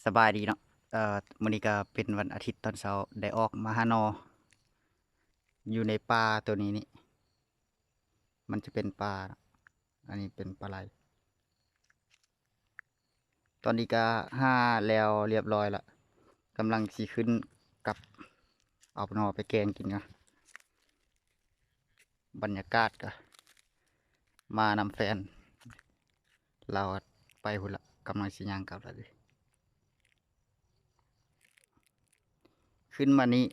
ສະບາຍດີເນາະ ເອີ ມື້ນີ້ກະເປັນວັນອາທິດຕອນເຊົ້າ ໄດ້ອອກມາຫາໜໍ່ຢູ່ໃນປ່າໂຕນີ້ນີ້ ມັນຈະເປັນປ່າເນາະ ອັນນີ້ເປັນປ່າໄລ. ຕອນນີ້ກະຫາແລ້ວລຽບຮ້ອຍລະ ກຳລັງຊິຂຶ້ນກັບ ເອົາໜໍ່ໄປແກງກິນກ່ອນ. ບັນຍາກາດກະ ມານຳແຟນ ລາວໄປພຸ້ນລະ ກຳລັງຊິຍ່າງກັບລະເດ. ຂຶ້ນມານີ້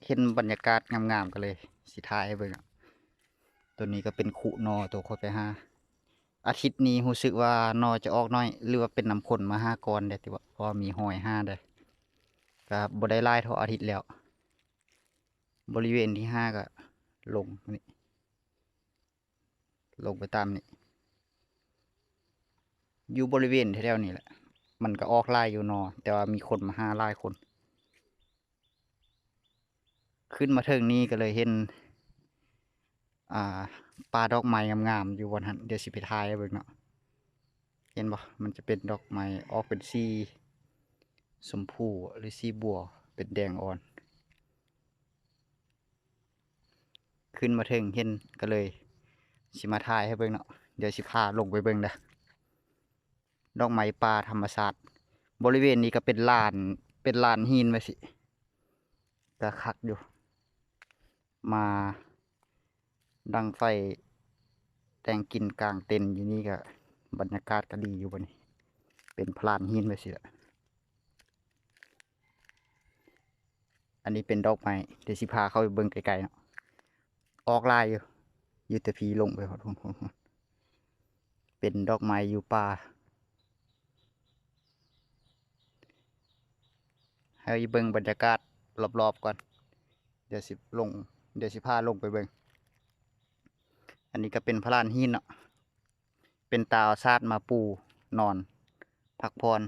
ເຫັນບັນຍາກາດງາມໆ ກະເລີຍຊິຖ່າຍໃຫ້ເບິ່ງ. ໂຕນີ້ກະເປັນຄຸໜໍ່ໂຕຂ້ອຍໄປຫາ. ອາທິດນີ້ຮູ້ສຶກວ່າໜໍ່ຈະອອກໜ້ອຍ ຫຼືວ່າເປັນນຳຄົນມາຫາກ່ອນແດ່ຕິ ເພາະວ່າມີຫອຍຫາແດ່. ກະບໍ່ໄດ້ຫຼາຍເທົ່າອາທິດແລ້ວ. ບໍລິເວນທີຫ້າກະລົງນີ້ ລົງໄປຕາມນີ້ ຢູ່ບໍລິເວນແຖວໆນີ້ແຫຼະ. ມັນກະອອກຫຼາຍຢູ່ໜໍ່ ແຕ່ວ່າມີຄົນມາຫາຫຼາຍຄົນ. ຂຶ້ນມາເທິງນີ້ກະເລີຍເຫັນ ອ່າ ປ່າດອກໄມ້ງາມໆ ຢູ່ບ່ອນຫັ້ນ ດຽວຊິໄປຖ່າຍໃຫ້ເບິ່ງເນາະ. ເຫັນບໍ່ ມັນຈະເປັນດອກໄມ້ອອກເປັນສີຊົມພູ ຫຼືສີບົວ ເປັນແດງອ່ອນ. ຂຶ້ນມາເທິງເຫັນກະເລີຍຊິມາຖ່າຍໃຫ້ເບິ່ງເນາະ. ດຽວຊິພາລົງໄປເບິ່ງເດີ ດອກໄມ້ປ່າທຳມະຊາດ. ບໍລິເວນນີ້ກະເປັນລານ ເປັນລານຫີນວ່າຊີ້ ກະຄັກຢູ່. ມາດັງໄຟແຕ່ງກິນກາງເຕັນຢູ່ນີ້ກະ ບັນຍາກາດກະດີຢູ່ບັດນີ້ ເປັນພະລານຫີນໄປຊີ້ລະ. ອັນນີ້ເປັນດອກໄມ້ ດຽວຊິພາເຂົ້າໄປເບິ່ງໃກ້ໆເນາະ. ອອກຫຼາຍຢູ່ ຢູ່ແຕ່ພີ້ລົງໄປຮອດພຸ້ນໆ ເປັນດອກໄມ້ຢູ່ປ່າ. ໃຫ້ເບິ່ງບັນຍາກາດລອບໆກ່ອນ ດຽວຊິລົງ ດຽວຊິພາລົງໄປເບິ່ງ. ອັນນີ້ກະເປັນພະລານຫີນເນາະ ເປັນຕາເອົາສາດມາປູນອນ ພັກຜ່ອນ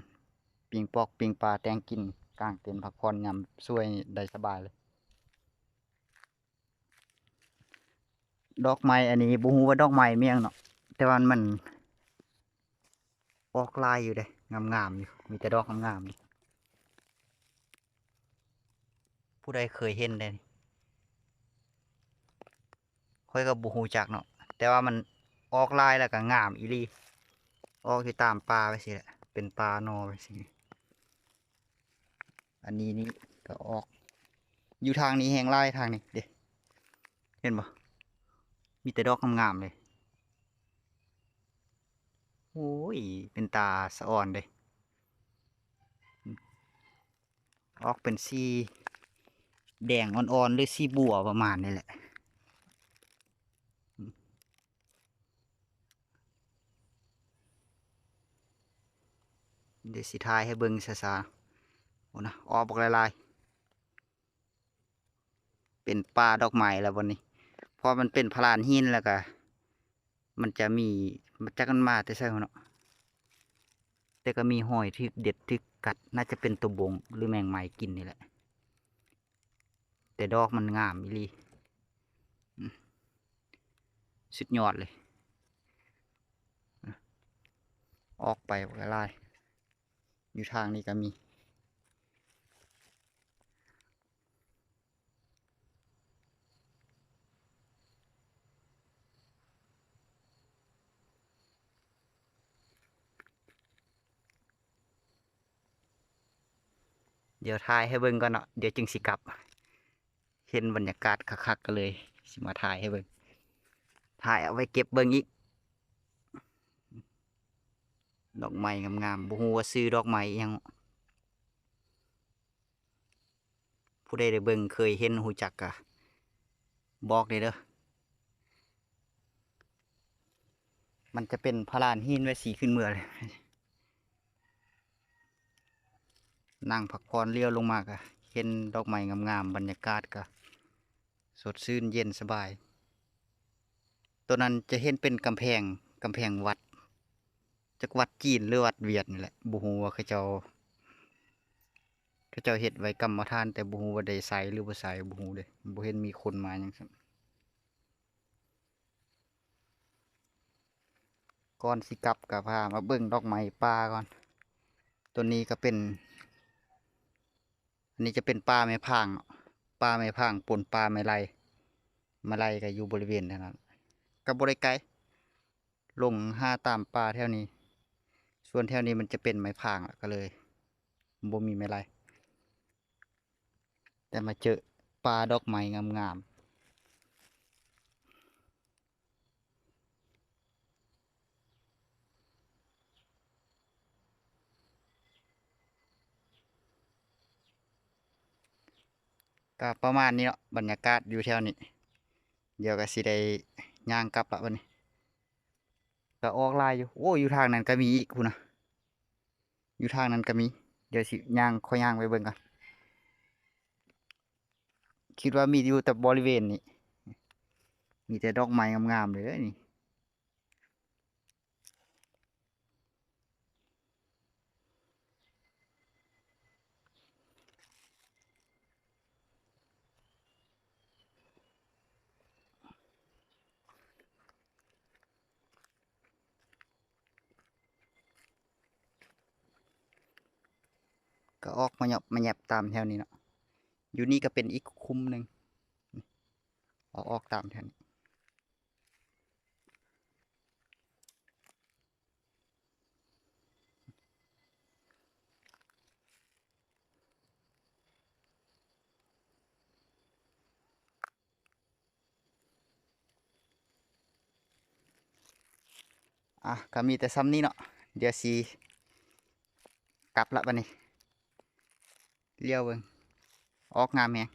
ປີ້ງປອກປີ້ງປາ ແຕ່ງກິນກາງເຕັນ ພັກຜ່ອນຍາມສວຍໄດ້ສະບາຍເລີຍ. ດອກໄມ້ອັນນີ້ບໍ່ຮູ້ວ່າດອກໄມ້ແມ່ນຫຍັງເນາະ ແຕ່ວ່າມັນອອກຫຼາຍຢູ່ເດ້ ງາມໆຢູ່ ມີແຕ່ດອກງາມໆ. ຜູ້ໃດເຄີຍເຫັນແດ່ນີ້ ຂ້ອຍກະບໍ່ຮູ້ຈັກເນາະ ແຕ່ວ່າມັນອອກຫຼາຍລະກະງາມອີ່ຫຼີ ອອກຢູ່ຕາມປ່າໄປຊີ້ແຫຼະ ເປັນປ່າໜໍ່ໄປຊີ້. ອັນນີ້ນີ້ກະອອກ ຢູ່ທາງນີ້ແຮງຫຼາຍ ທາງນີ້ເດ້ ເຫັນບໍ່ ມີແຕ່ດອກງາມໆເລີຍ. ໂອ້ຍ ເປັນຕາສະອອນເດ້ ອອກເປັນສີແດງອ່ອນໆ ຫຼືສີບົວປະມານນີ້ແຫຼະ. ດຽວຊິຖ່າຍໃຫ້ເບິ່ງຊ້າໆ ໂອ້ນະ ອອກບັກຫຼາຍໆ ເປັນປ່າດອກໄມ້ແລ້ວບັດນີ້ ເພາະມັນເປັນພະລານຫີນ ແລ້ວກະມັນຈະມີ ມັນຈັກມັນມາແຕ່ໃສເນາະ ແຕ່ກະມີຮອຍຖືກເດັດຖືກກັດ ໜ້າຈະເປັນໂຕບົງ ຫຼືແມງໄມ້ກິນນີ້ແຫຼະ. ແຕ່ດອກມັນງາມອີ່ຫຼີ ອືມ ສຸດຍອດເລີຍ. ອອກໄປຫຼາຍໆ ຢູ່ທາງນີ້ກະມີ. ດຽວຖ່າຍໃຫ້ເບິ່ງກ່ອນເນາະ ດຽວຈຶ່ງຊິກັບ. ເຫັນບັນຍາກາດຄັກໆ ກະເລີຍຊິມາຖ່າຍໃຫ້ເບິ່ງ ຖ່າຍເອົາໄວ້ເກັບເບິ່ງອີກ. ດອກໄມ້ງາມໆ ບໍ່ຮູ້ວ່າຊື່ດອກໄມ້ອີ່ຫຍັງ. ຜູ້ໃດໄດ້ເບິ່ງ ເຄີຍເຫັນ ຮູ້ຈັກກະບອກແດ່ເດີ. ມັນຈະເປັນພະລານຫີນໄວ້ສີຂຶ້ນເມືອເລີຍ. ນັ່ງພັກຜ່ອນ ລ້ຽວລົງມາກະເຫັນດອກໄມ້ງາມໆ ບັນຍາກາດກະສົດຊື່ນເຢັນສະບາຍ. ໂຕນັ້ນຈະເຫັນເປັນກຳແພງ ກຳແພງວັດ ຈັກວັດຈີນ ຫຼືວັດຫວຽດນີ້ແຫຼະ ບໍ່ຮູ້ວ່າເຂົາເຈົ້າ ເຂົາເຈົ້າເຮັດໄວ້ກຳມະຖານ ແຕ່ບໍ່ຮູ້ວ່າໄດ້ໃຊ້ ຫຼືບໍ່ໃຊ້ ບໍ່ຮູ້ເດ້ ບໍ່ເຫັນມີຄົນມາຫຍັງຊ້ຳ. ກ່ອນຊິກັບກະພາມາເບິ່ງດອກໄມ້ປ່າກ່ອນ. ຕົວນີ້ກໍເປັນ ອັນນີ້ຈະເປັນປ່າແມ່ຜາງເນາະ ປ່າແມ່ຜາງປົນປ່າແມ່ໄລ ແມ່ໄລກໍຢູ່ບໍລິເວນແຖວນັ້ນ ກໍບໍ່ໄດ້ໄກ ລົງຫາຕາມປ່າແຖວນີ້ ສ່ວນແຖວນີ້ມັນຈະເປັນໄມ້ຜາງ ແລ້ວກໍເລີຍບໍ່ມີແມ່ໄລ ແຕ່ມາເຈີປ່າດອກໄມ້ງາມໆ. ກະປະມານນີ້ເນາະ ບັນຍາກາດຢູ່ແຖວນີ້ ດຽວກະຊິໄດ້ຍ່າງກັບລະບັດນີ້ ກະອອກຫຼາຍຢູ່ ໂອ້ ຢູ່ທາງນັ້ນກະມີອີກພຸ້ນນະ ຢູ່ທາງນັ້ນກະມີ ດຽວຊິຍ່າງ ຂໍຍ່າງໄປເບິ່ງກ່ອນ ຄິດວ່າມີຢູ່ແຕ່ບໍລິເວນນີ້ ມີແຕ່ດອກໄມ້ງາມໆເລີຍນີ້. ກໍອອກມາຫຍອບມາແຫຍບຕາມແຖວນີ້ເນາະ ຢູ່ນີ້ກໍເປັນອີກຄຸ້ມໜຶ່ງ ອອກ ອອກຕາມແຖວນີ້. ອ່ະ ກໍມີແຕ່ຊ່ຳນີ້ເນາະ ດຽວຊິກັບລະບັດນີ້ ຫຼຽວເບິ່ງ ອອກງາມແຮງ